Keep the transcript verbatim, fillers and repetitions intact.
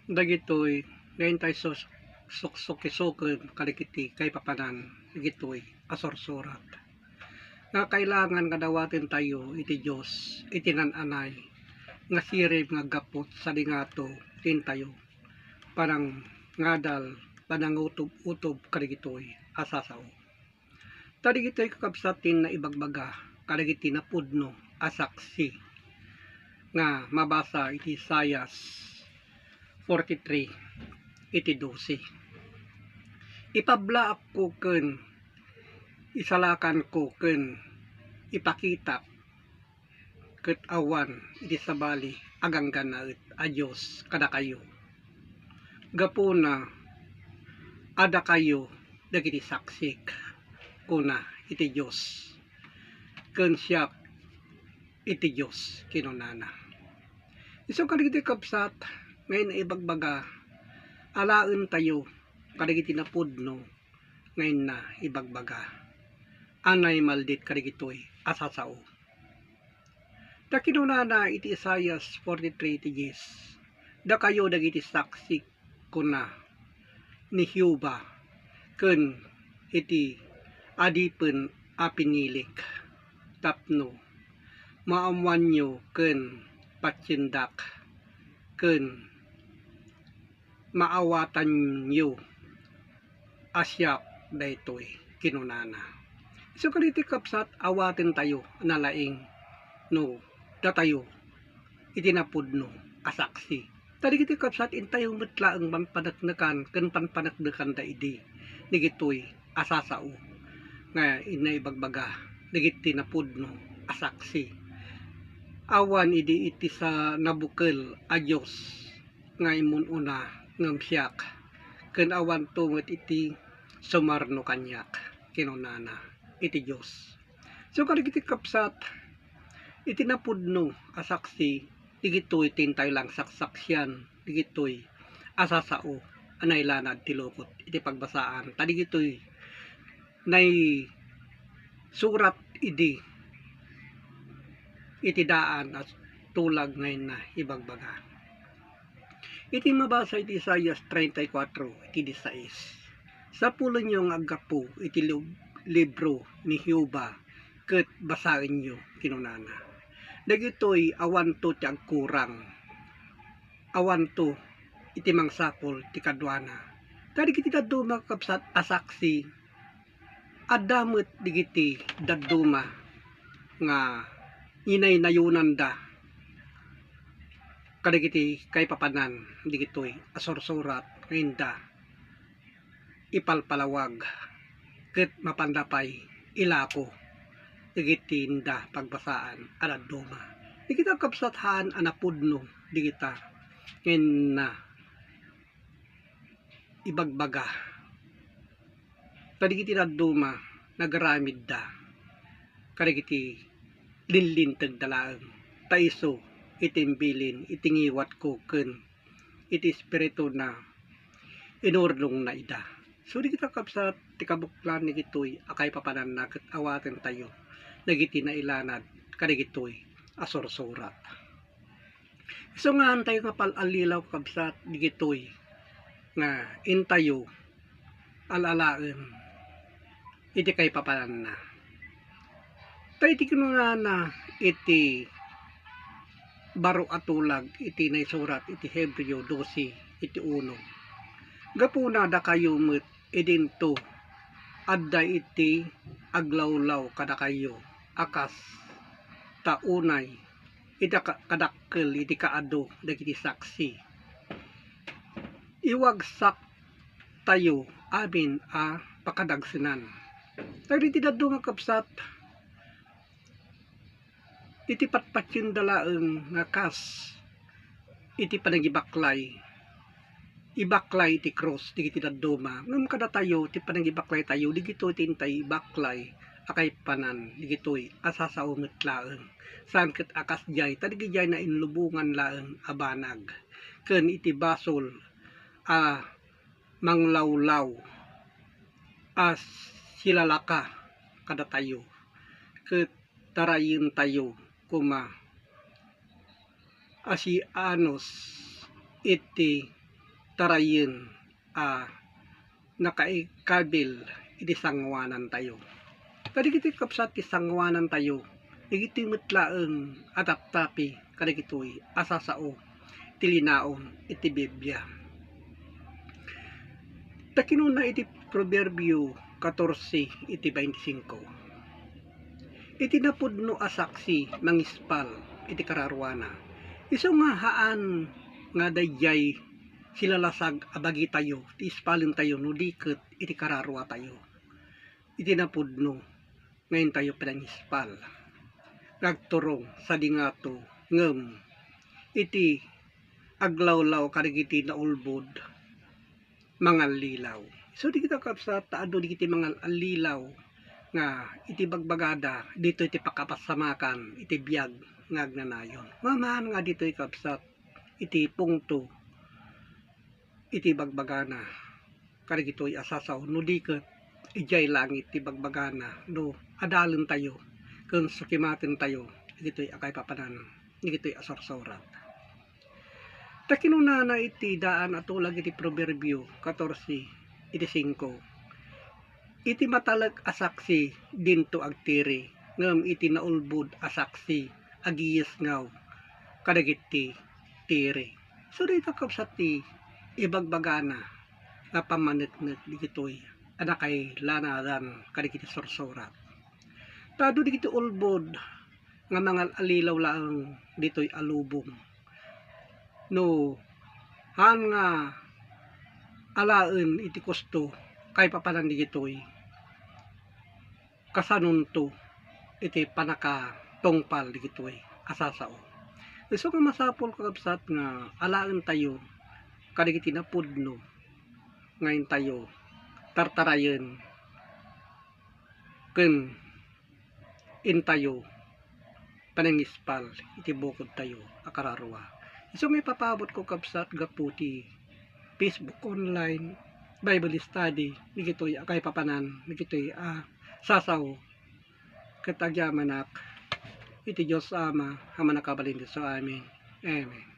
Dagitoy nga intay sus-, suksukisuken kadagiti kaipapanan dagitoy a sursurat. Nga kailangan nga dawatentayo iti Dios iti naan-anay nga sirib nga aggapu sadi ngato ti intayo panangngadal, panangutob-utob kadagitoy a sasao. Ta dagitoy, kakabsat, ti naibagbaga kadagiti napudno a saksi nga mabasa iti Isaias forty-three iti dose. Ipablaakko ken isalakanko ken ipakitak ket awan iti sabali a ganggannaet a Dios kadakayo. Gapuna, adakayo dagiti saksik, kuna iti Dios, ken siak iti Dios, kinunana. Isu kadagiti kabsat nga inna ibagbaga, alaentayo kadagiti napudno nga inna ibagbaga a naimaldit kadagitoy a sasao. Ta kinunana iti Isaias forty-three iti dies, "Dakayo dagiti saksik," kuna ni Jehovah, "ken iti adipen a pinilik, tapno maammoanyo ken patiendak ken maawatanyo a siak daytoy," kinunana. Isu kadagiti kabsat, awatentayo a nalaing no datayo iti napudno a saksi. Ta dagiti kabsat, intayo met laeng panpaneknekan ken panpaneknekanda idi dagitoy a sasao nga inna ibagbaga dagiti napudno a saksi. Awan idi iti sa nabukel a Dios nga immun-una ngem siak, ken awanto met iti sumarno kaniak, kinunana iti Dios. So, kadagiti kabsat, iti napudno a saksi, digitoy ti intayo laeng saksaksian, digitoy a sasao a nailanad ti lukot iti pagbasaan. Ta digitoy naisurat idi iti daan a tulag nga inna ibagbaga. Iti mabasa iti Isaias treinta y cuatro, iti disais, "Sapulenyo nga aggapu iti lib-, libro ni Jehovah ket basaenyo," kinunana. Dagitoy awanto ti agkurang, awanto iti mangsapul ti kaduana. Ta dagiti dadduma, kakabsat, a saksi, adda met dagiti dadduma nga inaynayonanda kadagiti kaipapanan dagitoy a sursurat nga inda ipalpalawag ket mapanda pay ilako dagiti inda pagbasaan a dadduma. Dagita, kakabsat, haan a napudno dagita nga inna ibagbaga. Ta dagiti dadduma, nagaramidda kadagiti linlintegda laeng. Ta isu iti imbilin iti ngiwatko ken iti espirituna inurnongna ida. So, dagita, kakabsat, ti kabuklan dagitoy a kaipapananna ket awatentayo dagiti nailanad kadagitoy a sursurat. Isu nga haantayo nga pal-allilaw, kakabsat, digitoy nga intayo al-alaen iti kaipapananna. Ta iti kinunana iti baro a tulag iti naisurat iti Hebreo dose iti uno, "Gapuna dakayo met idinto adda iti aglawlaw kadakayo a kas ta unay iti ka-, kadakkel iti kaadu dagiti saksi. Iwagsaktayo amin a pakadagsenan." Dagiti dadduma, kakabsat, iti patpatienda laeng nga kas iti panangibaklay, ibaklay iti krus dagiti dadduma. Ngem kadatayo, ti panangibaklaytayo, digitoy ti intay ibaklay a kaipanan, digitoy a sasao met laeng. Saan ket a kasdiay, ta digidiay nainlubongan laeng a banag ken iti basol a manglawlaw a silalaka kadatayo, ket tarayentayo koma a sianus iti tarayen a nakaikabil iti sangoanantayo. Kadagiti kabsat ti sangoanantayo, dagiti met laeng a taptapi kadagitoy a sasao ti linaon iti Biblia. Ta kinuna iti Proverbio katorse iti baintisingko, "Iti napudno a saksi mangispal iti kararuana." Isu nga haan nga daydiay silalasag a bagitayo ti ispalentayo no di ket iti kararuatayo. Iti napudno nga intayo pinangispal nga agturong sadi ngato ngem iti aglawlaw kadagiti naulbod mangallilaw. So, dagita kabsat, ta adu dagiti mangallilaw nga iti bagbagada, ditoy ti pakapasamakan iti biag nga agnanayon. Mamaan nga ditoy kabsat, iti pungto, iti bagbagana, kadagitoy a sasao, no di ket idiay langit ti bagbagana, no adalentayo, ken sakimatentayo, dagitoy a kaipapanan, dagitoy a sursurat. Ta kinunana iti daan a tulag iti Proverbio katorse iti singko, "Iti matalek a saksi dinto agtiri, ngem iti naulbod a saksi agiyesngaw kadagiti tiri." So, dayta kabsat ti ibagbagana nga pammaneknek dagitoy a nakailanadan kadagiti sursurat. Ta adu dagiti ulbod nga mangal-allilaw laeng ditoy a lubong. No, haan nga alaen iti kosto, kaipapanan dagitoy, kasanonto iti pannakatungpal dagitoy a sasao. Isu nga masapul, kakabsat, nga alaentayo kadagiti napudno nga intayo tartarayen ken intayo panangispal iti bukodtayo a kararua. Isu nga ipapabotko, kabsat, gapu ti Facebook online Bible study, dagitoy a kaipapanan, dagitoy a sasao, ket agyamanak iti Dios Ama a mannakabalin isu amin. Amen.